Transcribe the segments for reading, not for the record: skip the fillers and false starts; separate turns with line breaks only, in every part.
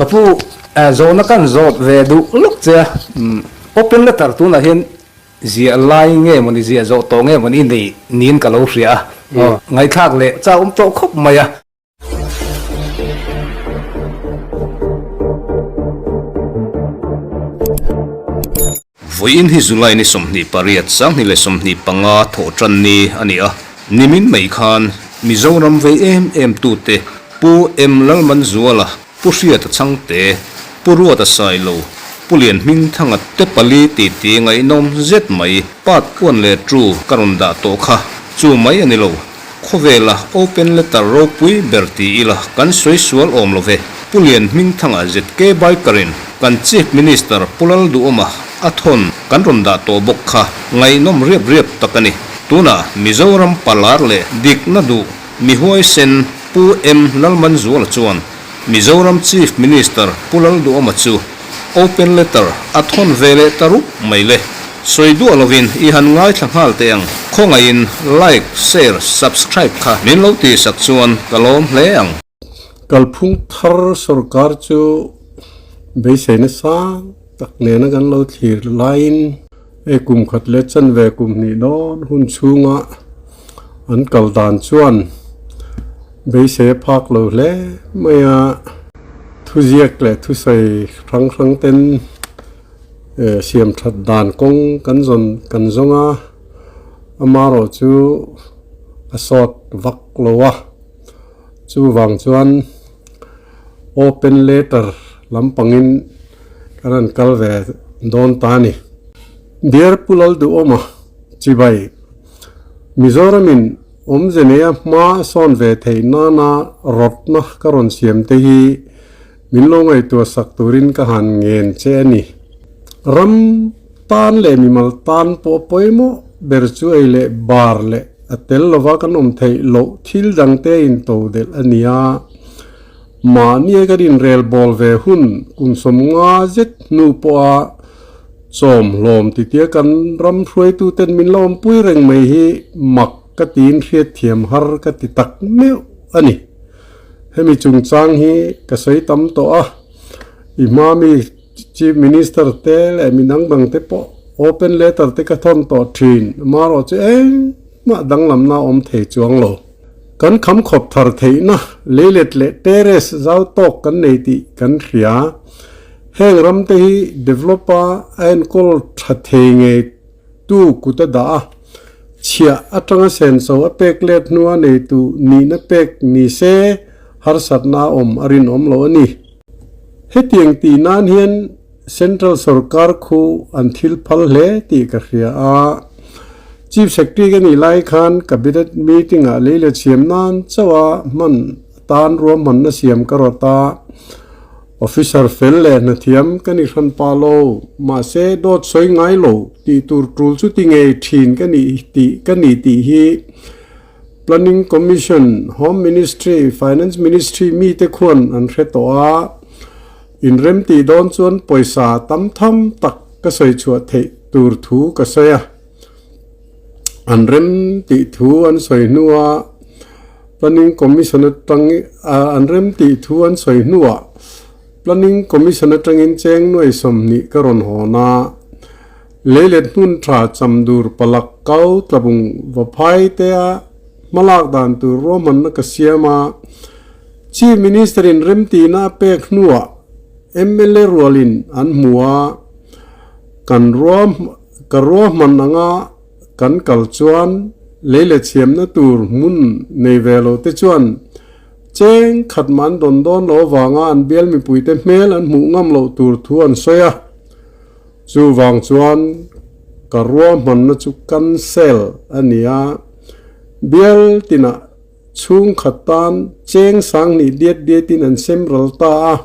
Ka pu, zawhna kan zawt ve duh lawk che a, open letter tunah hian ziah lai nge mawni, ziah zawh tawh nge mawni i nei niin ka lo hria a, ngaihthlak leh chak awm tawh khawp mai a.
Vawiin hi July ni 28, 2025 thawh tan ni a ni a, nimin mai khan Mizoram vei em em tute Pu M Lalmanzuala, Pu Hriata Chhangte, Pu Ruata Sailo, Pu Lianhmingthanga te pali titi ngaihnawm zet mai part one leh two ka rawn dah tawh kha chu mai a ni lo. Khawvela open letter ropui ber ti ila kan sawi sual awm lo ve. Pu Lianhmingthanga ZK Biker-in kan Chief Minister Pu Lalduhawma a thawn kan rawn dah tawh bawk kha ngaihnawm riap riap tak a ni. Tunah Mizoram palar leh dikna duh mi huaisen Pu M Lalmanzuala chuan Mizoram Chief Minister Pu Lalduhawma chu Open letter a thawn ve leh ta rup mai le. Sawi duah lovin i han ngaithla nghal teh ang. Khawngaihin like, share, subscribe kha min lo tihsak chuan ka lawm hle ang.
Kalphung thar sorkar chu beiseina sang tak nena kan lo thlir laiin hei kum khat leh chanve kum hnih dawn hun chhunga an kal dan chuan beisei a phak lo hle mai a. Thuziak leh thusawi hrang hrang ten siam that dan kawng kan zawn kan zawng a, amaherawh chu a sawt vak lo a, chuvang chuan open letter lampangin kan han kal ve dawn ta a ni. Dear Pu Lalduhawma Chibai, Mizoramin Awmze neia hma sawn ve theih nana rawtna ka rawn siam te hi min lo ngaihtuah sak turin ka han ngen che a ni. Ram tan leh mimal tan pawh pawimawh ber chu ei leh bar leh a tel lova kan awm theih loh thil dangte a into delh a ni a. Mahnia kan inrel bawl ve hun kum 50 zet hnu pawha Chawm hlawm titia kan ram hruaituten min la awmpui reng mai hi mak ka tiin hriatthiam har ka ti tak meuh a ni. Hemi chungchang hi ka sawi tam tawh a, i hma mi Chief Minister te leh mi dang dang te pawh open letter te ka thawn tawh thin, amaherawh chu engmah danglamna a awm thei chuang lo. Kan kham khawp thar theihna leilet leh terrace zau tawk kan nei tih kan hria. Heng ram te hi developer a enkawl tha thei ngei tu kut a dah a, chhiah atanga senso a pek let hnua neitu nihna pek ni se harsatna a awm a rinawm lo a ni. Hetiang tih nan hian Central sorkar khu an thil phal hle tih ka hria a. Chief Secretary ka nih lai khan Cabinet meeting ah lei leh chhiam nan chauh a hman atan ruahmanna siam ka rawt a. Officer fel leh hnathiam ka ni hran pa lo, mahse dawt sawi ngai lo tih tur tul chu ti ngei thin ka ni tih ka ni tih hi Planning Commission, Home Ministry, Finance Ministry mite khuan an hre tawh a. Inrem tih dawn chuan pawisa tam tham tak ka sawi chhuah theih tur thu ka sawi a. An rem tih thu an sawi hnuah Planning Commission atang an rem tih thu an sawi hnuah Planning Commission atangin cheng nuai 20 ka rawn hawn a. Leilet hmun tha chamdur palak kau tlabung va phai te a hmalak dan tur ruahmanna ka siam a. Chief Minister in remtihna a pek hnuah mla rualin an hmu a, kan ruah ka ruahman anga kan kal chuan lei leh chhiamna tur hmun nei ve lo te chuan cheng khat mah an dawn dawn lo avanga an bial mipuite hmel an hmuh ngam loh tur thu an sawi a. Chuvang chuan ka ruahmanna chu cancel a ni a, bial tinah Chhungkhat tan cheng 2000 diat diatin an sem ral ta a,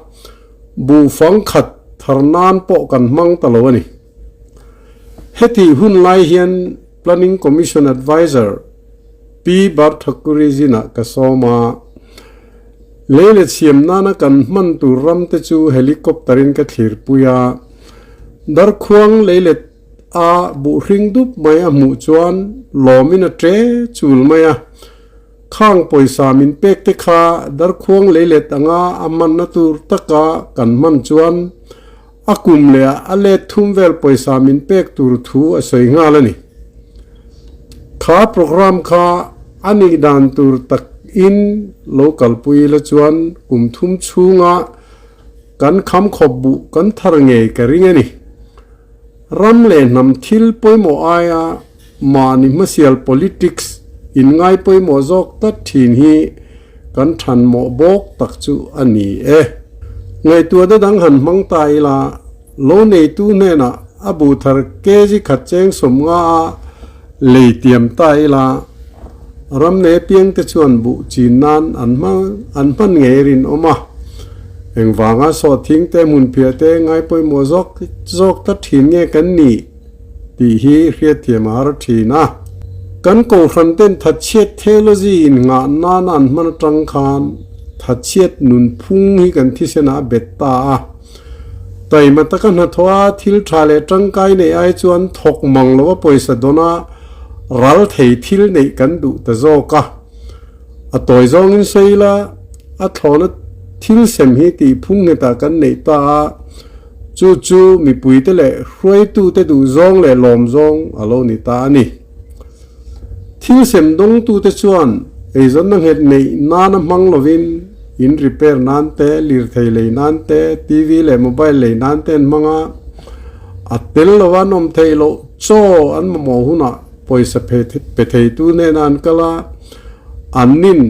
buhfang khat thar nan pawh kan hmang ta lo a ni. Hetih hun lai hian Planning Commission Adviser Pi Barthakuri zinah ka sawm a, lei leh chhiam nana kan hman tur ram te chu helicopter in ka thlirpui a, darkhuang lei let A buhhring dup mai a hmuh chuan lawmin a ṭe chul mai a. Khang pawisa min pek te kha darkhuang leilet anga a hmanna tur taka kan hman chuan a kum leh ah a let thum vel pawisa min pek tur thu a sawi nghal a ni. Kha programme kha a nih dan tur tak in lo kalpui la chuan kum thum chhunga kan kham khawp buh kan thar ngei ka ring a ni. Ram leh hnam thil pawimawh aia Mahni hmasial politics in ngai pawimawh zawk tlat thin hi kan than mawh bawk tak chu a ni e. Ngaihtuahna dang han hmang ta ila, lo neitu hnenah a buh thar kg khat cheng 50 a lei tiam ta ila, ram nei apiangte chuan buh chin nan an an hman ngei rinawm a. Engvanga sawhthing te hmunphiah te ngai pawimawh zawk zawk tlat thin nge kan nih? Tih hi hriatthiam a har thin a. Kan Kohhran ten thatchhiat theology in nghah nana an hman atang khan thatchhiat nunphung hi kan thisenah a bet ta a. Taima taka hnathawh a thil tha leh tangkai neih ai chuan thawk mang lo a pawisa dawn a ral thei thil neih kan duh ta zawk a. A tawi zawngin sawi ila a thlawhna thil sem hi tihphung nghetah kan neih ta a. Chu chu mipuite leh hruaitute duhzawng leh lawmzawng a lo ni ta a ni. Thil sem dawngtute chuan eizawnna nghet neih nana hmang lovin in repair nan te, lirthei lei nan te, TV leh mobile lei nan te an hmang a, a tel lova an awm theih loh chaw an mamawh hunah pawisa pe theitu hnenah an kal a, annin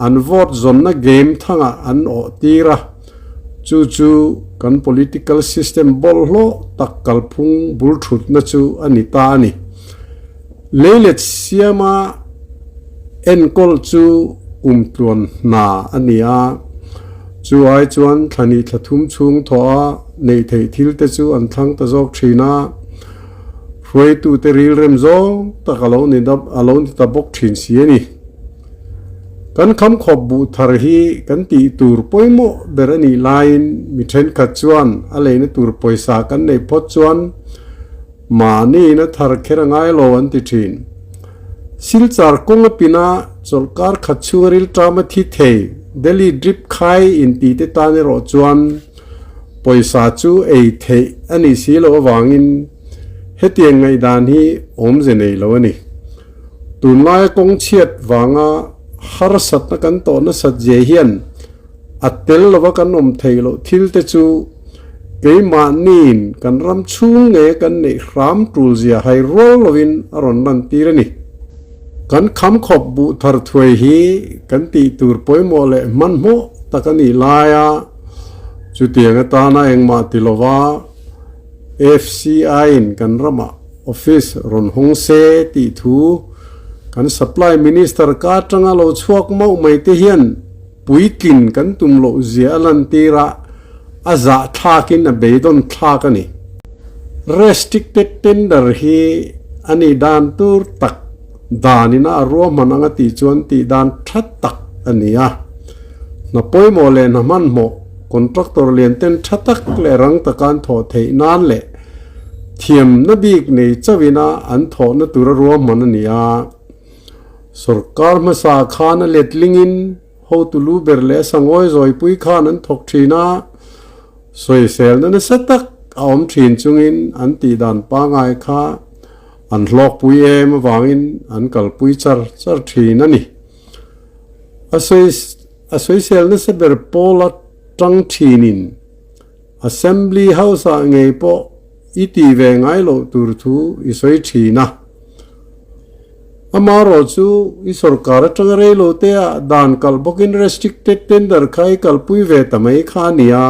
an vote zawnna game thangah an awh tir a. Chu chu kan political system bawlhhlawh tak kalphung bul thutna chu a ni ta a ni. Leilet siama enkawl chu kum tluan hna a ni a, chu ai chuan thlahnih thla thum chhung thawh a neih theih thil te chu an thlang ta zawk thin a, hruaitute rilrem zawng tak a lo ni a lo ni ta bawk thin si a ni. Kan khamkhawp buh thar hi kan tih tur pawimawh ber a nih laiin mi thenkhat chuan a leina tur pawisa kan neih phawt chuan mahniin a thar kher a ngai lo an ti thin. Silchar kawng a pin a, chawlhkar khat chhunga rilṭam a thi thei Delhi drip khai intih te tan erawh chuan pawisa chu ei theih a nih si loh avangin hetiang ngaihdan hi awmze nei lo a ni. Tunlaia kawng chhiat vanga harsatna kan tawh nasat zia hian a tel lova kan awm theih loh thil te chu keimahniin kan ram chhung nge kan neih hram tul zia hai rual lovin a rawn lantir a ni. Kan khamkhawp buh thar thuai hi kan tih tur pawimawh leh hmanhmawh tak a nih laia chutiang atana engmah ti lova FCI-in kan ramah Office rawn hawng se tih thu kan Supply Minister ka atanga lo chhuak mauh mai te hian puitlin kan tum loh zia a lantir a, a zah thlakin a beidawn thlak a ni. Restricted tender hi a nih dan tur tak danina a ruahman anga tih chuan tih dan tha tak a ni a. Hna pawimawh leh hna hmanhmawh contractor lian ten tha tak leh rang taka an thawh theih nan leh Thiamna bik nei chauhina an thawhna tura ruahman a ni a. Sorkar hmasa khan a letlingin hotu lu ber leh a sangawi zawipui khan an thawk thin a, sawiselna nasa tak a awm thin chungin an tihdan pangngai kha an hlawkpui em avangin an kalpui char char thin a ni. A sawi a sawisel nasa ber pawla tang thinin Assembly House-ah ngei pawh i tih ve ngai loh tur thu i sawi thin a. Amaherawh chu i sorkar atanga rei lo te ah dan kalh bawkin restricted tender kha i kalpui ve ta mai kha a ni a.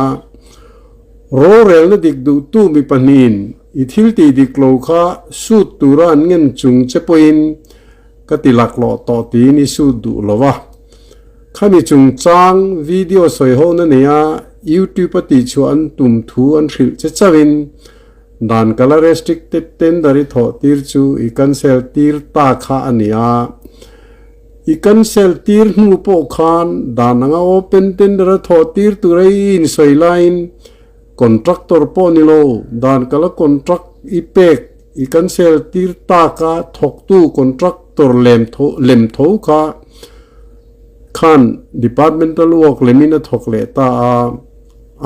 Rorelna dik duhtu mi pahnihin i thil tih dik lo kha sut tura an ngen chung che pawhin ka ti laklawh tawh tiin i sut duh lo a. Khami chungchang video sawi ho na nei a, YouTube a tihchhuah an tum thu an hrilh che chauhin dan kala restricted tender i thawh tir chu i cancel tir ta kha a ni a. I cancel tir hnu pawh khan dan anga open tender a thawh tir tur a i insawi laiin contractor pawh ni lo, dan kala contract i pek i cancel tir taka thawktu contractor lem tho kha. khan departmental work lemin a thawk leh ta a,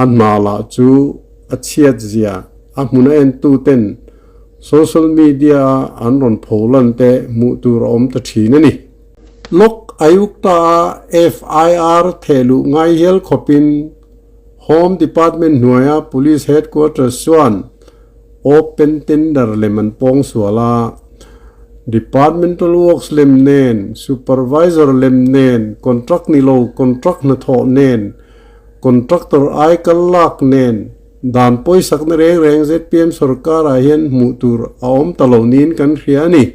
a hna lah chu a chhiat zia a hmun a entu ten social media a an rawn pho lan te hmuh tur a awm ta thin a ni. Lok Ayukta a FIR thehluh ngai hial khawpin Home Department hnuaia Police Headquarters chuan Open Tender lem an pawng sual a, Departmental Works lem nen, Supervisor lem nen, Contract ni lo Contract hnathawh nen, Contractor aikal lak nen, dan pawisakna reng reng zpm sorkarah hian hmuh tur a awm ta lo niin kan hria a ni.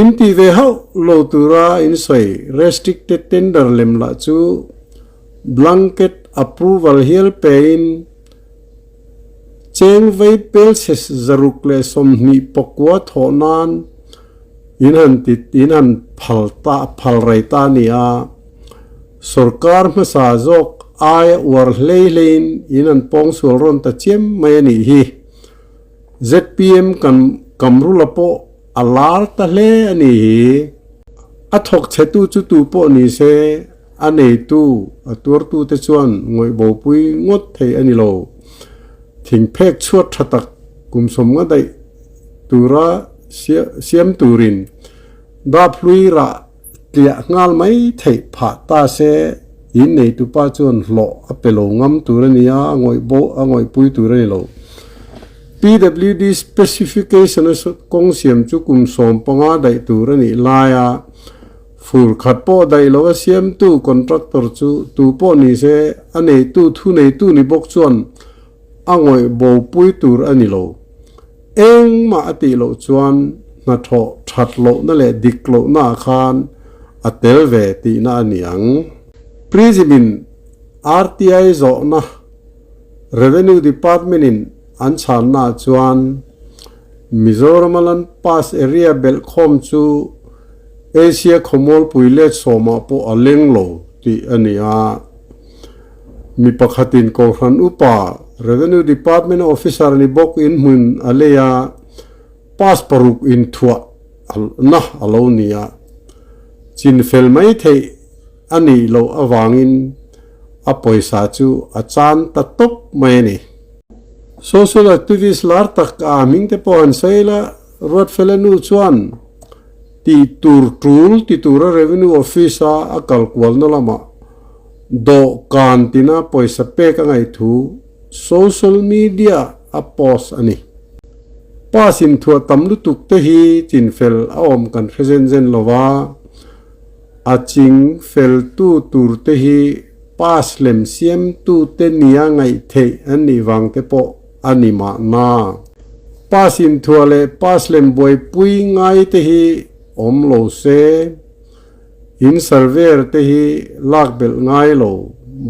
In tih ve hauh lo tura in sawi Restricted Tender lem lah chu Blanket Approval hial pein Cheng vei pelchhe 129 thawh nan in han ti in han phal ta phal rei ta a ni a. Sorkar hmasa zawk aia uar hlei hleiin in han pawngsual rawn ta chiam mai a nih hi. Zpm kan Kamrula pawh a lar ta hle a nih hi. A thawk chhetu chu tu pawh ni se A neitu, a tuartute chuan ngawih bopui ngawt thei a ni lo. Thingphek chhuat tha tak kum sawmnga daih tura siam turin dap hlui rah tliah nghal mai theih phah ta se in neitupa chuan hlawh a pe lo ngam tur a ni a, a ngawih bo a ngawihpui tur a ni lo. PWD specification a kawng siam chu kum 15 daih tur a nih laia Fur khat pawh daih lo a siamtu contractor chu tu pawh ni se a neitu thu neitu ni bawk chuan a ngawih bopui tur a ni lo. Engmah a tih loh chuan hnathawh that lohna leh dik lohna ah khan a tel ve tihna a ni ang. Prism in RTI zawhna Revenue Department in an chhanna ah chuan Mizorama Land Pass area belhkhawm chu Asia khawmualpui let sawmah pawh a leng lo tih a ni a. Mi pakhatin Kohhran upa, Revenue Department officer ni bawk in hmun a lei a, pass paruk inthuah na a lo ni a. Chinfel mai theih a nih loh avangin a pawisa chu a chan ta tawp mai a ni. Social activist lar tak a hming te pawh han sawi ila, Ruatfela nu chuan tih tur tul ti tura Revenue Office a a kal kualna lamah dawhkan tina pawisa pek a ngaih thu social media a post a ni. Pass inthuah tam lutuk te hi chinfel a awm kan hre zen zen lo va, a ching feltu tur te hi Pass lem siamtute nia ngaih theih an nih vang te pawh a ni mahna. Pass inthuah leh pass lem buaipui ngai te hi awm lo se, in surveyor te hi lak belh ngai lo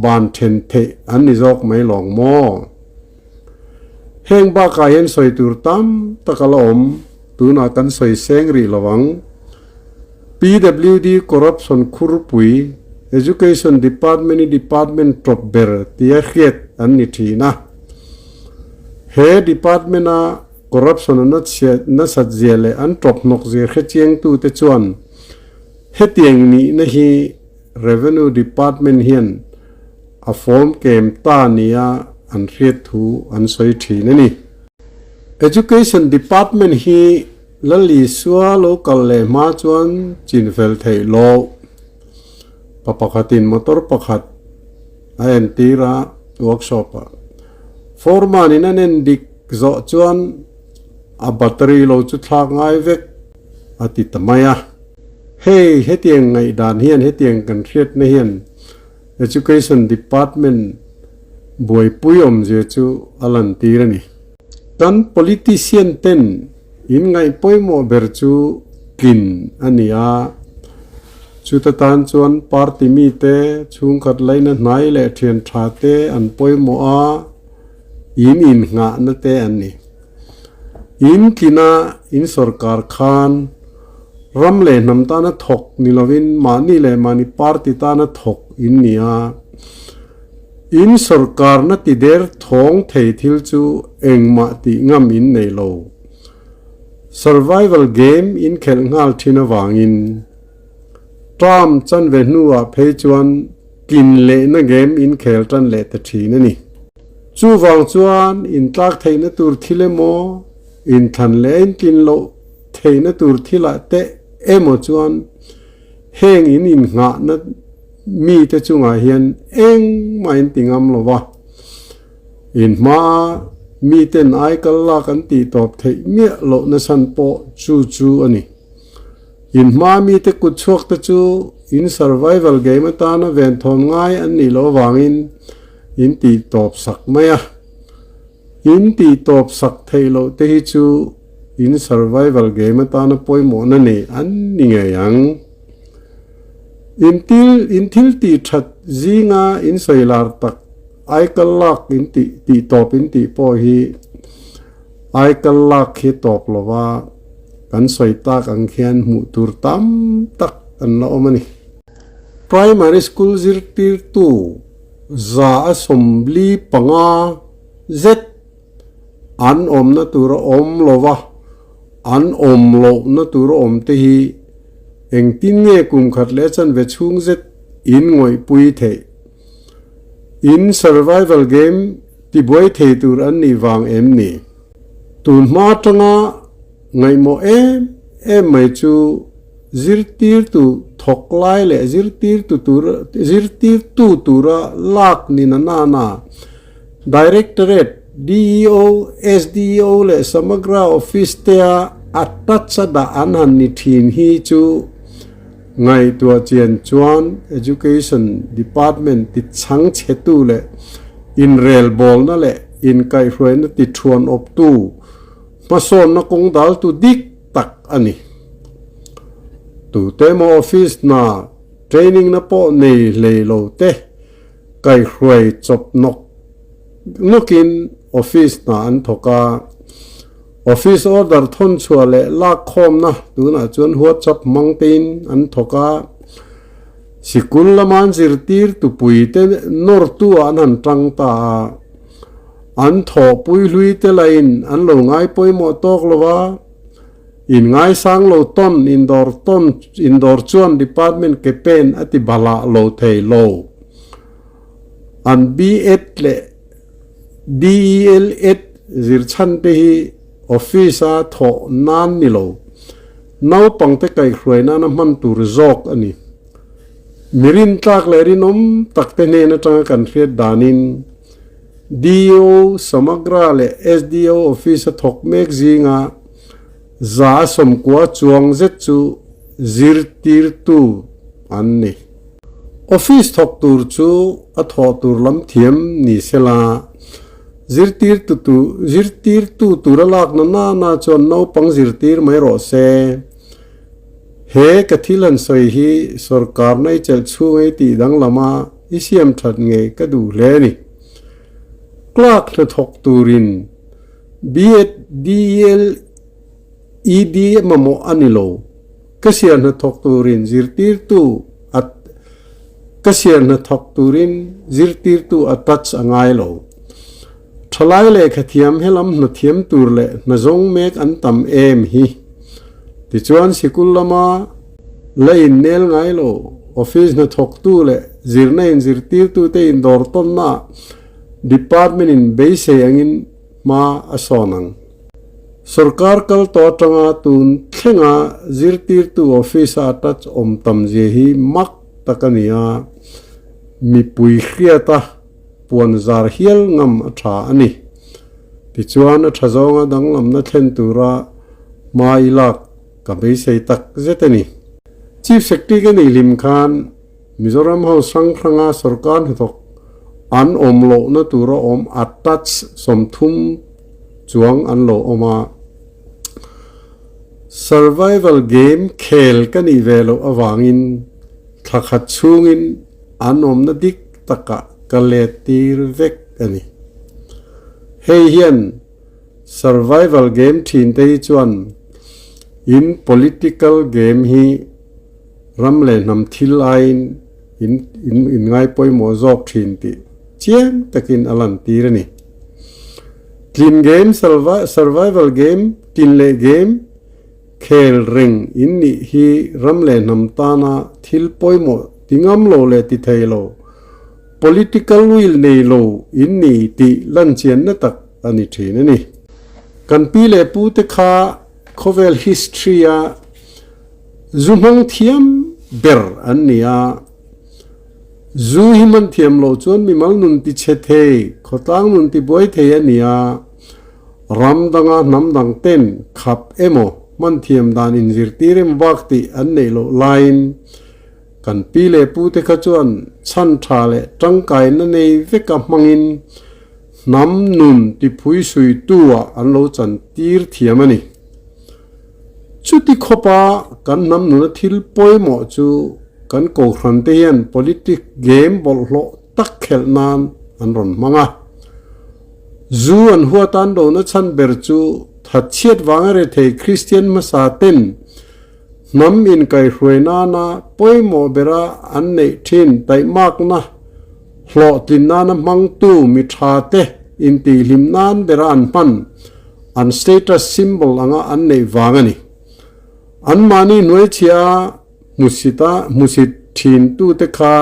ban then theih an ni zawk mai lawng maw? Heng bakah hian sawi tur tam tak a la awm, tunah kan sawi seng rih lo ang. PWD Corruption khurpui, Education Department i department tawp ber tia hriat an ni thin a. He department a corruption a nasat zia leh an tawp hnawk zia hrechiangtute chuan hetiang nihna hi Revenue Department hian a fawm kem ta nia an hriat thu an sawi thin a ni. Education Department hi Lal Isua lo kal leh hma chuan chinfel theih loh. Pa pakhatin motor pakhat a entir a, workshop ah. Foreman in an en dik zawh chuan a battery lo chu thlak ngai vek a ti ta mai a. Hei hetiang ngaihdan hian hetiang kan hriatna hian Education Department buaipui awmzia chu a lantir a ni. Kan politician ten in ngaih pawimawh ber chu tlin a ni a, chuta tan chuan party mite chhungkhat laina hnai leh thian tha te an pawimawh a, in innghahna te an ni. In tlina in sorkar khan ram leh hnam tana thawk ni lovin mahni leh mahni party tana thawk in ni a. In sorkarna ti der thawng thei thil chu engmah tih ngam in nei lo. Survival game in khelh nghal thin avangin. Term chanve hnuah phei chuan tlin lehna game in khel tan leh ta thin a ni. Chuvang chuan intlak theihna tur thil emaw, inthlan leh a intlin loh theihna tur thilah te emaw chuan heng in innghahna mite chungah hian engmah in ti ngam lo va. In hmaa miten aikal lak an tih tawp theih miah lohna chhan pawh chu chu a ni. In hmaa mite kut chhuak te chu in survival game atana venthawn ngai an nih loh avangin in tih tawp sak mai a. In tih tawp sak theih loh te hi chu in survival game atana pawimawhna nei an ni ngei ang. In til in thil tih that zinga in sawi lar tak aikal lak in tih tih tawp in tih pawh hi aikal lak hi tawp lova kan sawi tak ang khian hmuh tur tam tak an la awm a ni. Primary school zirtirtu 145 zet an awmna tura awm lova an awm lohna tura awm te hi engtin nge kum khat leh chanve chhung zet in ngawihpui theih? In survival game tibuai thei tur an nih vang em ni? Tun hma atanga ngaihmawh em em mai chu zirtirtu thawk lai leh zirtirtu tur zirtirtu tura lak ni na nana Directorate, DEO, SDEO leh Samagra Office tea a touch a dah an han ni thin hi chu ngaihtuah chian chuan Education Department ti chhang chhetu leh inrelbawlna leh inkaihhruaina ti thuan awptu hmasawnna kawng daltu dik tak a ni. Tute emaw office hna training na pawh nei hlei lo te kaihhruai chawp nawk nawkin office hna an thawk a. Office order thawn chhuah leh lak khawmna tunah chuan WhatsApp hmang tein an thawk a. Sikul lama an zirtir tupuite nawrtu ah an han tang ta a. An thawhpui hlui te lahin an lo ngai pawimawh tawk lo a, in ngaisang lo tawn indawr tawn indawr chuan department ke pen a ti balah lo thei lo. An B.Ed leh DEL.Ed zir chhan te hi office a thawh nan ni lo, naupangte kaihhruai nana hman tur zawk a ni. Mi rintlak leh rinawm tak te hnen atanga kan hriat danin DEO, Samagra leh SDO office a thawk mek zinga 190 chuang zet chu zirtirtu an ni. Office thawk tur chu a thawh tur lam thiam ni sela, zirtirtu tu zirtirtu tura lakna nana chuan naupang zirtir mai rawh se. He ka thil han sawi hi sorkarna i chelh chhung ei tih danglama i siam that ngei ka duh hle a ni. Clerk hnathawk turin B.Ed, DEL, ED mamawh a ni lo. Ka siar hnathawk turin zirtirtu a Ka siar hnathawk turin zirtirtu a touch a ngai lo. Thalai lehkha thiam helam hna thiam tur leh hna zawng mek an tam em hi. Tichuan sikul lama la innel ngai lo, office hnathawktu leh zirna in zirtirtute indawr tawnna ah department in beisei angin hma a sawn ang. Sorkar kal tawh atanga tun thlenga zirtirtu office a attach awm tam zia hi mak tak a ni a, mipui hriata puan zar hial ngam a tha a ni. Tichuan a tha zawnga danglamna thlen tura hma i lak ka beisei tak zet a ni. Chief Secretary ka nih hlim khan Mizoram House hrang hranga sorkar hnathawk an awm lohna tura awm attach 30 chuang an lo awm a. Survival game khel ka nih ve loh avangin thla khat chhungin an awmna dik takah ka let tir vek a ni. Hei hian survival game thin te hi chuan in political game hi ram leh hnam thil aiin in in in ngai pawimawh zawk thin tih chiang takin a lantir a ni. Tlin game survival game, tlin leh game. Khel reng in nih hi ram leh hnam tana thil pawimawh ti ngam lo leh ti thei lo, political will nei lo in ni tih lanchianna tak a ni thin a ni. Kan pi leh pu te kha khawvel history a zu hmang thiam ber an ni a, zu hi hman thiam loh chuan mimal nun ti chhe thei, khawtlang nun ti buai thei a ni a. Ram danga hnam dang ten khap emaw hman thiam dan inzirtir emaw bak tih an neih loh laiin kan pi leh pu te kha chuan chhan tha leh tangkaina nei veka hmangin hnam nun tiphui suitu ah an lo chan tir thiam a ni. Chuti khawpa kan hnam nuna thil pawimawh chu kan kohhran te hian politic game bawlhhlawh tak khelh nan an rawn hmang a. Zu an huat an lohna chhan ber chu thatchhiat vanga rethei Kristian hmasa ten hnam inkaihhruai nana pawimawh bera an neih thin taihmakna hlawhtlin nana hmangtu mi tha te intihhlim nan bera an hman an status symbol anga an neih vang a ni. Anmahni hnuaichhia Hmusita hmusit thintute kha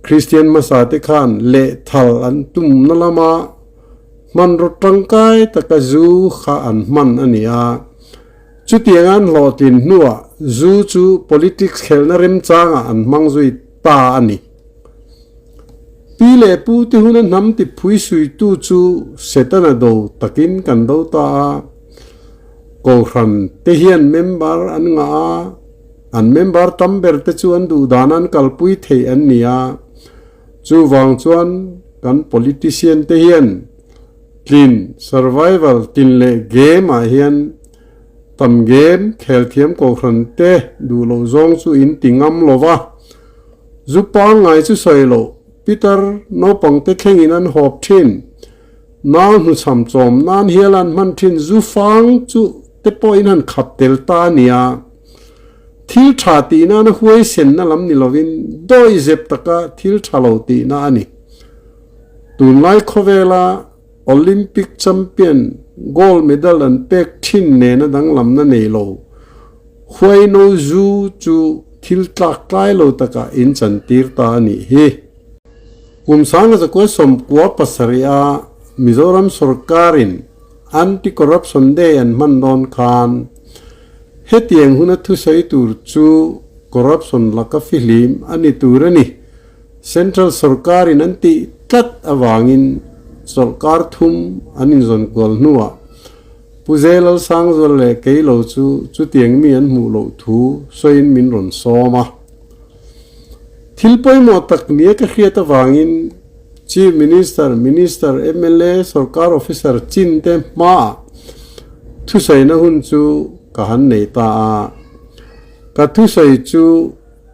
Kristian hmasate khan lehthal an tumna lama hmanraw tangkai taka zu kha an hman a ni a. Chutianga an hlawhtlin hnuah zu chu politics khelhna remchangah an hmang zui ta a ni. Pi leh pu te huna hnam tiphui suitu chu Setana do takin kan do ta a. Kohhran te hian member an ngah a, an member tam ber te chu an duh dan an kalpui theih an ni a, chuvang chuan kan politician te hian tlin, survival, tlin leh game ah hian tam game khel thiam kohhran te duh loh zawng chu in ti ngam lo va, zu pangngai chu sawi loh pitar naupang te thlengin an hawp thin. Nau hnuchham chawm nan hial an hman thin zu fang chu te pawhin han khap tel ta a nia. Thil tha tih nana huaisenna lam ni lovin dawi zep taka thil tha lo tihna a ni. Tunlai khawvela Olympic champion gold medal an pek thin nena danglamna nei lo huaino zu chu thil tlak tlai lo takah inchantir ta a nih hi. Kum sanga zakua sawmkua pasarih a Mizoram sorkarin Anti-Corruption Day an hman dawn khan hetiang huna thusawi tur chu corruption laka fihlim a ni tur a ni. Central sorkarin an tih tlat avangin chawlhkar thum an inzawnkual hnuah Pu Zelalsangzual leh Keilo chu chutiang mi an hmuh loh thu sawiin min rawn sawm a. Thil pawimawh tak nia ka hriat avangin Chief Minister, Minister, mla, Sorkar Officer chin te hmaah thusawiina hun chu ka han nei ta a. Ka thusawi chu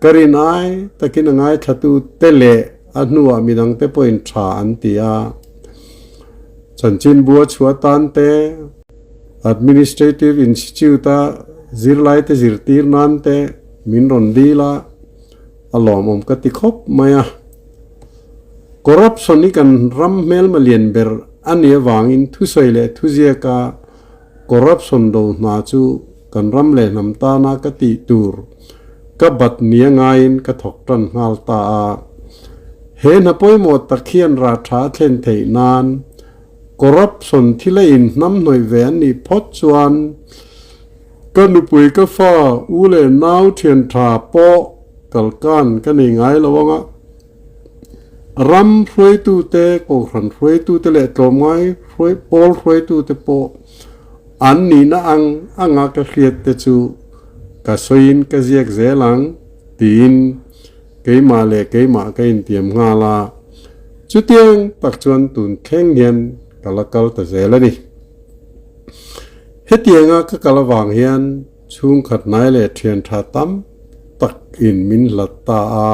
ka rin ai takin a ngaithlatu te leh a hnuah midangte pawhin tha an ti a. Chanchinbu a chhuah tan te, Administrative Institute-a zirlaite zirtir nan te, Min rawn dil a, a lawmawm ka ti khawp mai a. Corruption hi kan ram hmelma lian ber a nih avangin thusawi leh thuziaka corruption do hna chu kan ram leh hnam tana ka tih tur ka bat nia ngaiin ka thawk tan nghal ta a. He hna pawimawh tak hian rah tha a thlen theih nan corruption thil a inhnamhnawih ve an nih phawt chuan Ka nupui ka fa u leh nau thian tha pawh kalkan ka nei ngai lo anga, ram hruaitute, kohhran hruaitute leh tlawmngai hruai pawl hruaitute pawh an nihna ang anga ka hriat te chu ka sawiin ka ziak zel ang tiin keimah leh keimah ka intiam nghal a, chutiang tak chuan tun thleng hian ka la kal ta zel a ni. Hetianga ka kal avang hian chhungkhat hnai leh thian tha tam tak in min hlat ta a.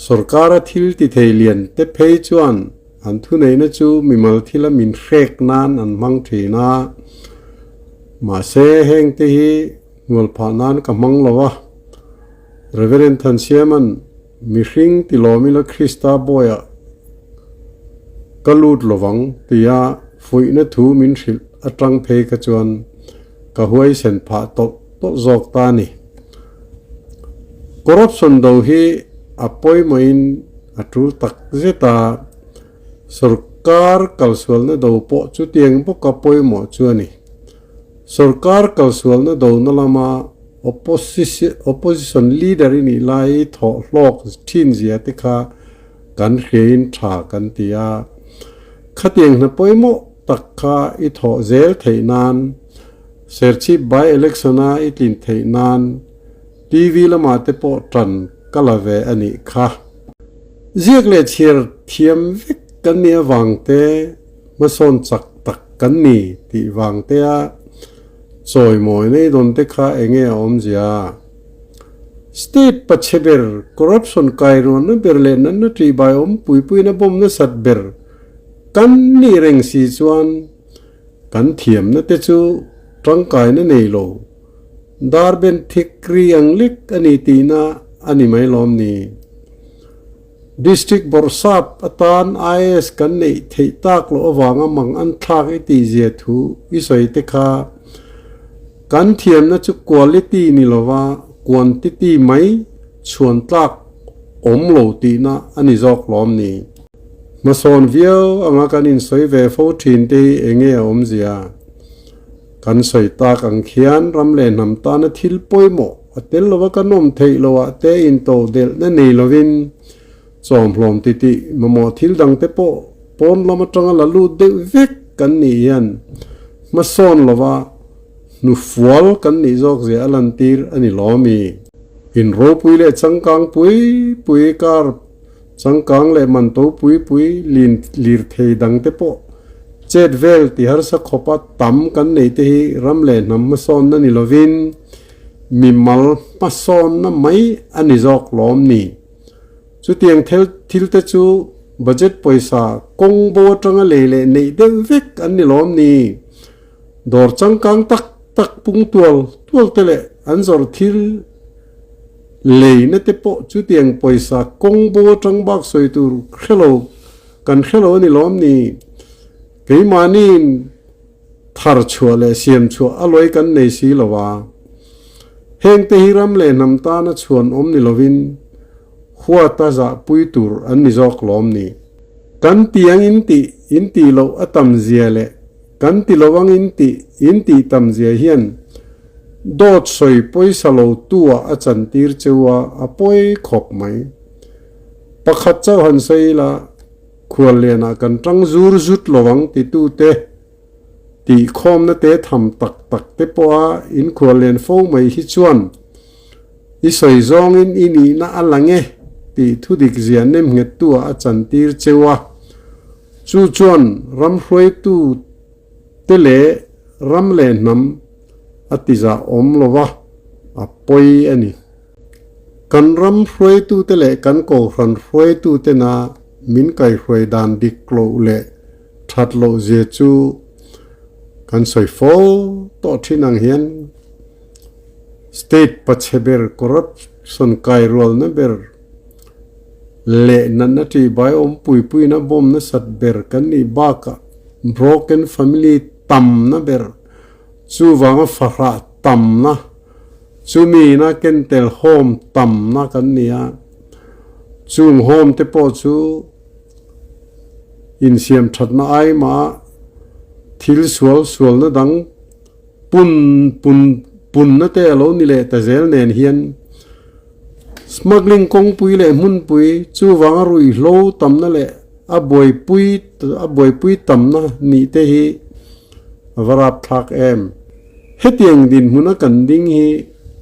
Sorkara thil ti thei lian te phei chuan an thuneihna chu mimal thila min hrek nan an hmang thin a. Mahse heng te hi hnual phah nan ka hmang lo a. Reverend Thansiama'n mihring ti lawmila Krista bawiah ka lut lovang tia fuihna thu min hrilh atang phei kha chuan. ka huaisen phah tawlh tawlh zawk ta a ni. Corruption do hi a pawimawhin a tul tak zet a, sorkar kalsualna do pawh chutiang bawka pawimawh chu a ni. Sorkar kalsualna dona lama opposition leader i nih lai thawh hlawk thin zia te kha kan hriain tha kan ti a. Khatiang hna pawimawh tak kha i thawh zel theih nan, Serchhip by election a i tlin theih nan TV lamah te pawh tan ka la ve a nih kha. Ziak leh chhiar thiam vek kan nih avang te, hmasawn chak tak kan ni tih vang te a chawimawi nei dawn te kha enge a awmzia? State pachhe ber, corruption kairuanna ber leh natna ṭihbai awm puipuina bawm nasat ber kan nih reng si chuan kan thiamna te chu tangkaina nei lo, dar ben thik ri ang lek a ni tihna a ni mai lawm ni? District Bawrhsap atan IAS kan neih theih tak loh avanga mang an thlak i tih zia thu i sawi te kha kan thiamna chu quality ni lova quantity mai chhuan tlak awm lo tihna a ni zawk lawm ni. Hmasawn viau anga kan insawi ve fo thin te hi enge a awmzia? Kan sawi tak ang khian ram leh hnam tana thil pawimawh a tel lova kan awm theih loh ah te into delhna nei lovin chawmhlawm titih mamawh thil dang te pawh pawn lam atanga la lut deuh vek kan nih hian hmasawn lova hnufual kan nih zawk zia a lantir a ni lawmi. In ropui leh changkang pui pui kar Changkang leh manto pui pui lin lirthei dang te pawh chet vel ti harsa khawpa tam kan nei te hi ram leh hnam hmasawnna ni lovin mimal hmasawnna mai a ni zawk lawm ni. Chutiang thel thil te chu budget pawisa kawng bo atanga lei leh neih deuh vek an ni lawm ni. Dawr changkang tak tak pung tual tual te leh an zawrh thil Leina te pawh chutiang pawisa kawng bo atang bak sawi tur hrelo kan hrelo a ni lawm ni? Keimahniin thar chhuah leh siam chhuah a lawi kan nei si lo a. Heng te hi ram leh hnam tana chhuan awm ni lovin huata zahpui tur an ni zawk lawm ni? Kan ti ang in tih in tih loh a tam zia leh Kan ti lo ang in tih in tih tam zia hian dawt sawi pawisa lo tu ah a chan tir cheu a, a pawi khawp mai. Pakhat chauh han sawi ila, khual lian ah kan tang zur zut lo ang ti tu te, tih khawmna te tham tak tak te pawh a in khual lian fo mai hi chuan i sawi zawng in i nihna a lang e tih thudik zia nem nghet tu ah a chan tir cheu a. Chu chuan ram hruaitu te leh ram leh hnam a tizah awm lo va, a pawi a ni. Kan ram hruaitu te leh kan kohhran hruaitu tena min kaihruai dan dik loh leh that loh zia chu kan sawi fo tawh thin ang hian state pachhe ber corruption kairualna ber Leh natna ṭihbai awmpuipuina bawm nasat ber kan nih bakah broken family tamna ber, chuvanga fahrah tamna, chumi ina kentel home tamna kan ni a. Chung home te pawh chu insiam thatna aimah thil sual sualna dang pun pun punna te a lo ni leh ta zel nen hian Smuggling kawngpui leh hmunpui chuvanga ruihhlo tamna leh a buaipui a buaipui tamna nih te hi a va rapthlak em. Hetiang dinhmuna kan ding hi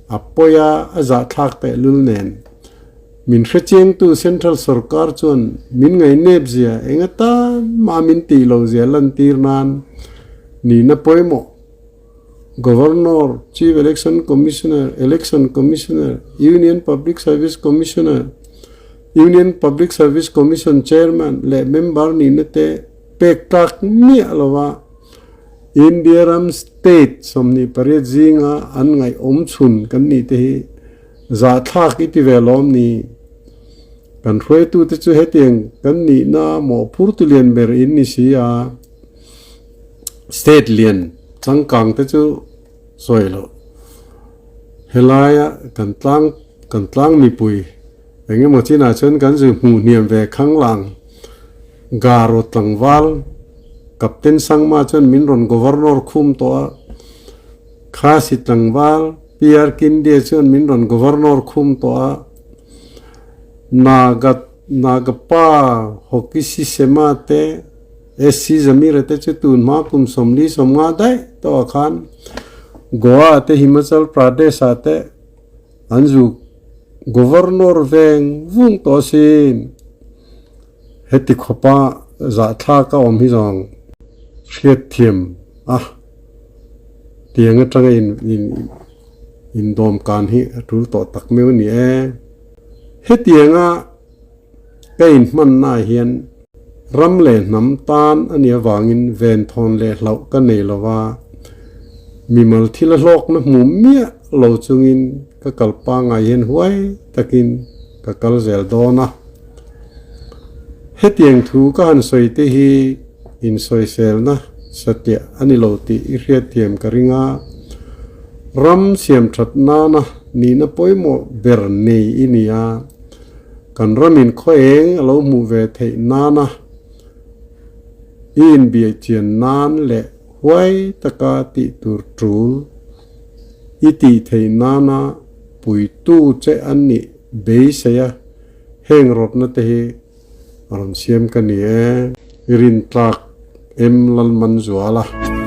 a pawi a, a zahthlak tehlul nen. Min hrechiangtu Central Sorkar chuan min ngainep zia eng atan mah min tih lo zia lantir nan nihna pawimawh. Governor, Chief Election Commissioner, Election Commissioner, Union Public Service Commissioner, Union Public Service Commission Chairman leh member nihna te pek tlak miah lova India ram state 28 zinga an ngaih awm chhun kan nih te hi zahthlak i ti ve lawm ni? Kan hruaitute chu hetiang kan nihna mawhphurtu lian ber in ni si a. State lian changkang te chu Sawi loh. Helaia kan tlang kan tlang mipui eng emaw chinah chuan kan zu hmuh hniam ve khanglang Garo tlangval Captain Sangma chuan min rawn Governor khum tawh a, Khasi tlangval PR Kinde chuan min rawn Governor khum tawh a, Naga Nagapa Hockey Sisema te SC Zamira te chu tun hma kum 40 50 daih tawhah khan Goa te Himachal Pradesh ah te an zu Governor veng vung tawh asin. Heti khawpa zahthlak a awm hi zawng hriatthiam a tiang atanga in in indawmkan hi a tul tawh tak meuh a ni e. Hetianga ka inhmannaah hian ram leh hnam tan a nih avangin venthawn leh hlauh ka nei lo va, mimal thil a hlawkna hmu miah lo chungin ka kal pangngai hian huai takin ka kal zel dawn a. Hetiang thu ka han sawi te hi insawiselna satliah a ni lo tih i hriatthiam ka ring a, ram siam that nana nihna pawimawh ber nei i ni a, kan ramin khaw eng a lo hmuh ve theih nana i inbiaih chian nan leh huai taka tih tur tul i tih theih nana puitu che an nih beisei a, heng rawtna te hi a rawn siam ka ni e. I rintlak em Lalmanzuala.